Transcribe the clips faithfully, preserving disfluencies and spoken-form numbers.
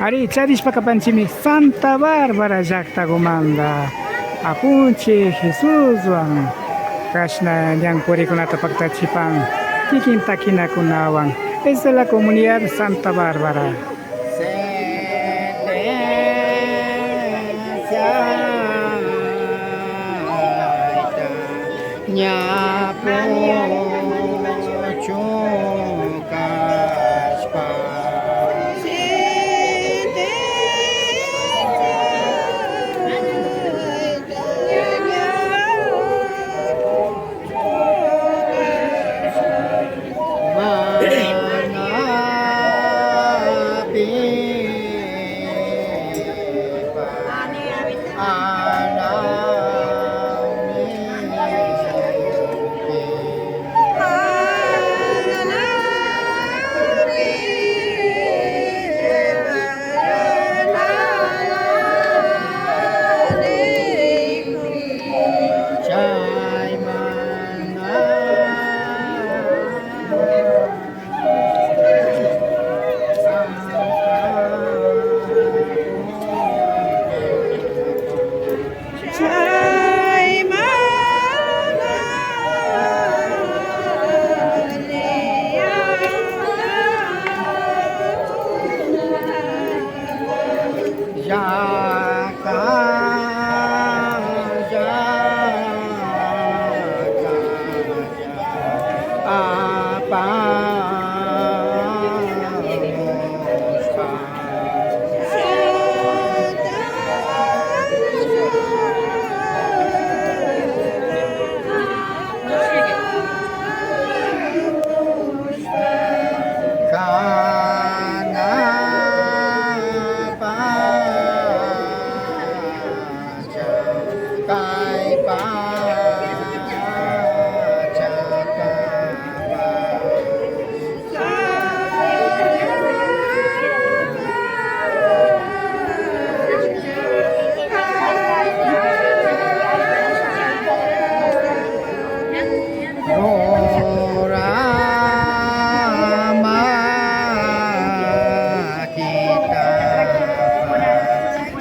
Ari, charishpa kapanchimi Santa Bárbara llaktakumanta. Apunchik Jesuswan kashna ñankurikunata paktachipan kikin takinakunawan. Es de la comunidad Santa Bárbara. Ña puchukashpa. Mana pi Kay pachakapa.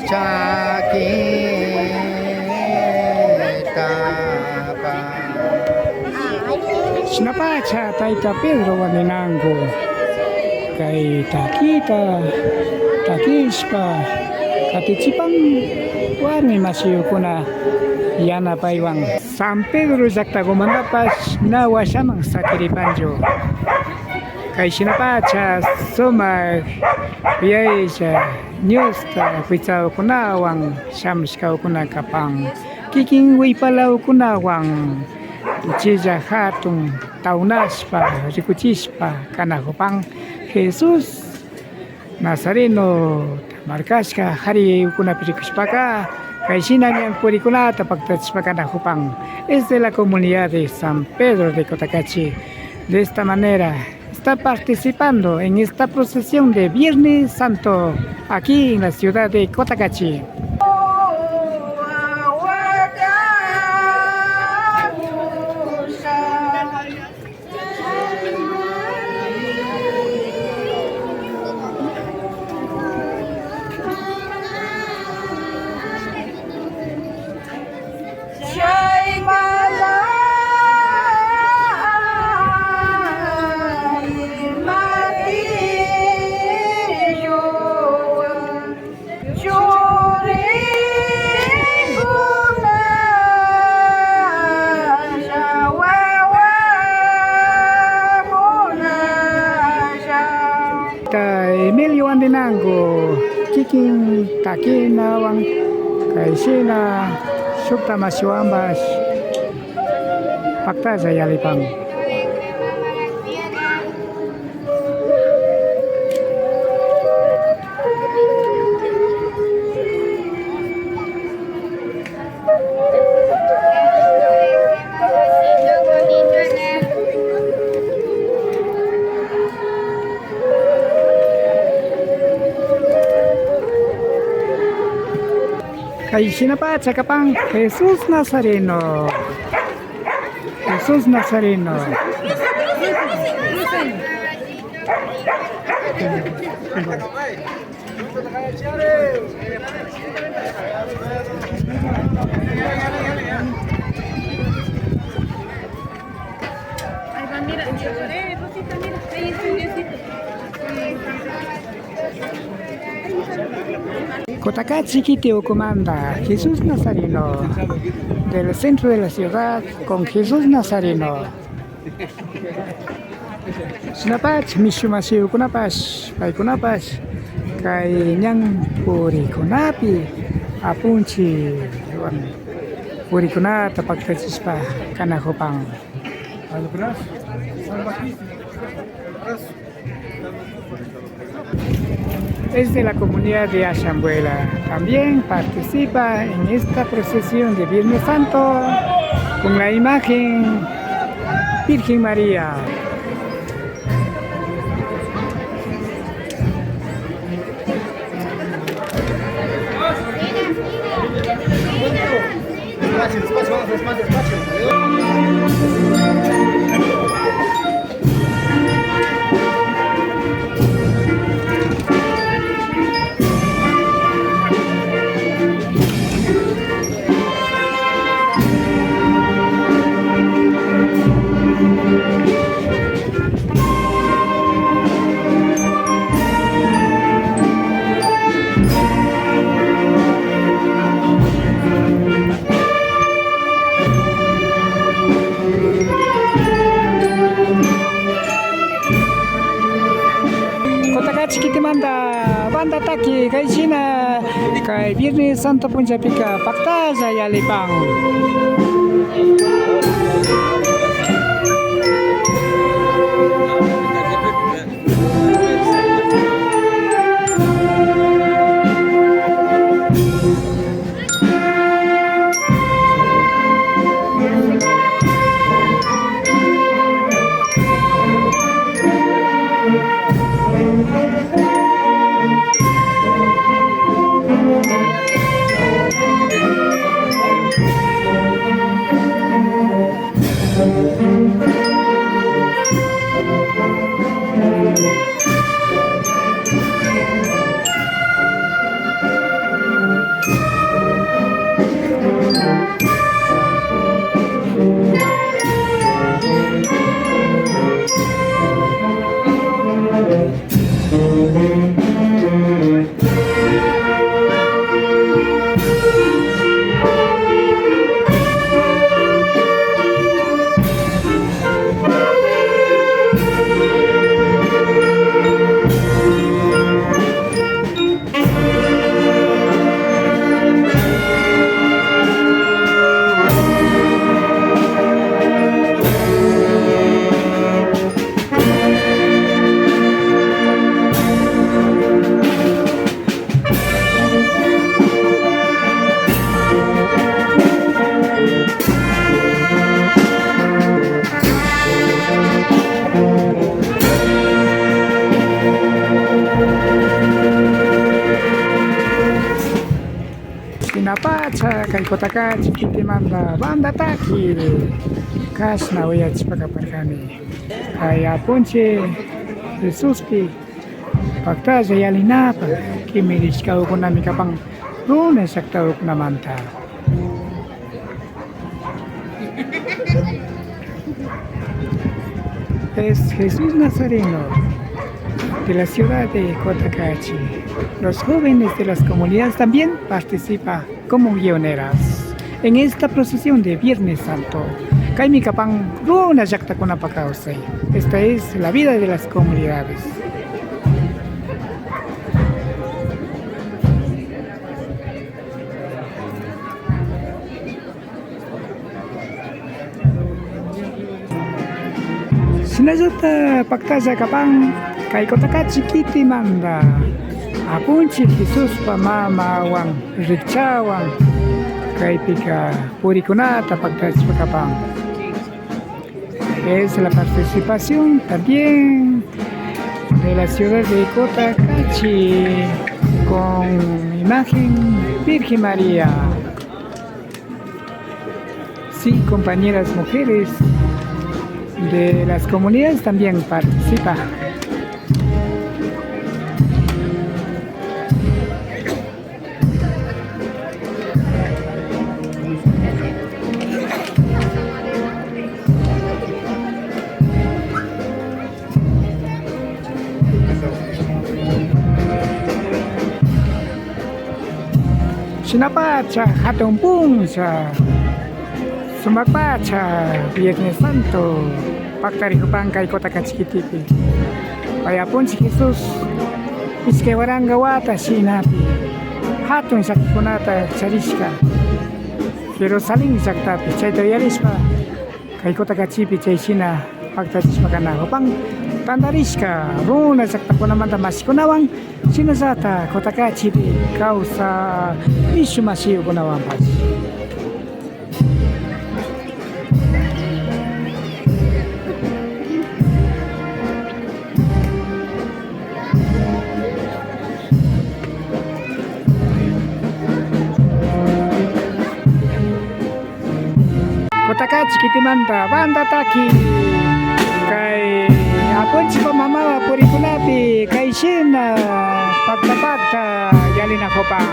Chakitapa. Shinapacha tayta Pedrowan ninanku, kay takita takishpa katichipan warmi mashiyukuna yanapaywan. San Pedro llaktakumantapash na washaman sakiripanchu. Kay shinapacha sumak yuyaylla ñusta kuytsakunawan shamushkakuna kapan, kikin wipalawkunawan uchilla hatun tawnashpa rikuchishpa kanakupan. Jesús Nazareno markashka karikunapi rikushpaka, kay shina ñankurikunata paktachishpa kanakupan. Es de la comunidad de San Pedro de Cotacachi. De esta manera, está participando en esta procesión de Viernes Santo aquí en la ciudad de Cotacachi. Churikunalla, wawakunalla. Ta Emilio Andinango, kikin takinawan, kay shina shukta mashiwanpash paktalla yallipan. Kay shinapacha kapan Jesús Nazareno. Jesús Nazareno. Ahí va, mira, eh, Rosita, mira, ahí está el Diosito. Cotacachi kiti ukumanta, Jesús Nazareno, del centro de la ciudad, con Jesús Nazareno. Shinapash mishu mashikunapash, paykunapash kay ñan purikunapi apunchikwan purikunata paktachishpa kanakupan. Es de la comunidad de Ashambuela. También participa en esta procesión de Viernes Santo con la imagen Virgen María. Despacio, despacio, vamos, despacio, despacio. Cotacachi kitimanta banda taki kay shina kay Viernes Santo punchapika paktalla yallipan. Shinapacha kay Cotacachi kitimanta banda taki kashna uyachishpa kaparkani. Kay apunchik Jesuspi paktalla yallinapak kimirishkakunami kapan runa llaktakunamanta. Es Jesús Nazareno de la ciudad de Cotacachi. Los jóvenes de las comunidades también participan como guioneras en esta procesión de Viernes Santo. Kaymi kapan runa llaktakunapak kawsay. Esta es la vida de las comunidades. Shinallata paktalla kapan kay Cotacachi kitimanta apunchik Jesuspa mamawan rikchawan kaypika purikunata paktachishpa kapan. Es la participación también de la ciudad de Cotacachi con imagen Virgen María. Sí, compañeras mujeres de las comunidades también participan. Shinapacha hatun puncha, sumakpacha Viernes Santo paktarijupan kay Cotacachi kitipi. Pay Apunchik Jesús ishkay waranka wata shinapi hatun llakikunata charishka Jerusalén llaktapi. Chayta uyarishpa kay Cotacachipi chay shina paktarishpa kanajupan tantarishka runa llaktakunamanta mashikunawan, shinallatak Cotacachipi kawsak mishu mashiyukunawanpash. Cotacachi kitimanta banda taki kay Apunchikpa mamawa purikunapi kay shina pakta pakta yalinajupan.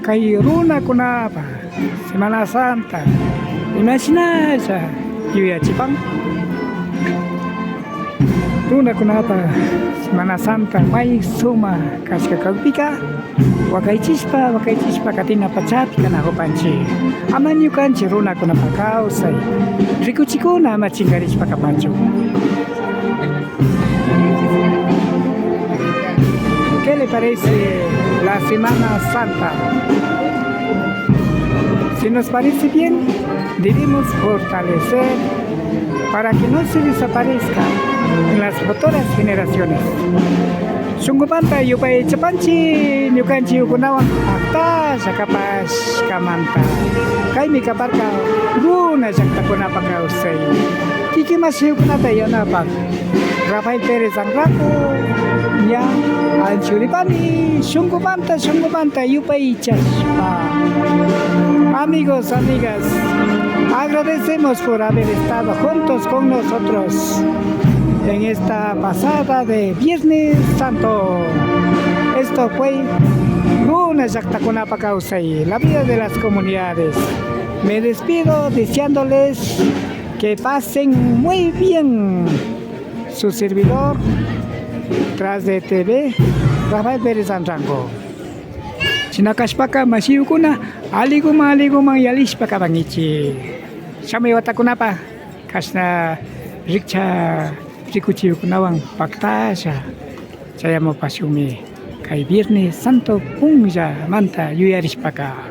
Kay runakunapa Semana Santa imashinalla yuyachipan? Runakunapa Semana Santa may sumak kashka kakpika, wakaychishpa, wakaychishpa katina pachapi kanajupanchik. Ama ñukanchik runakunapa kawsay rikuchikuna ama chinkarishpa kapanchu. ¿Qué le parece la Semana Santa? Si nos parece bien, debemos fortalecer para que no se desaparezca en las futuras generaciones. Shunkupanta yupaychapanchik ñukanchik ukunawan paktalla kapashkamanta. Kaymi kaparka runa llaktakunapa kawsay. Kikin mashiyukunata yanapak. Rafael Pérez Anrango, ña anchuripani, shunkupanta, shunkupanta yupaychashpa. Amigos, amigas, agradecemos por haber estado juntos con nosotros en esta pasada de Viernes Santo. Esto fue Runa Llaktakunapa Kawsay, la vida de las comunidades. Me despido deseándoles que pasen muy bien. Su servidor, tras de T V, Rafael Pérez Anrango. Shina kashpaka, mashiyukuna, alliguman, alliguman yallishpa kapankichik. Shamuy watakunapa kashna rikcha rikuchiyukunawan paktalla chayamupashunmi kay Viernes Santo punllamanta yuyarishpaka.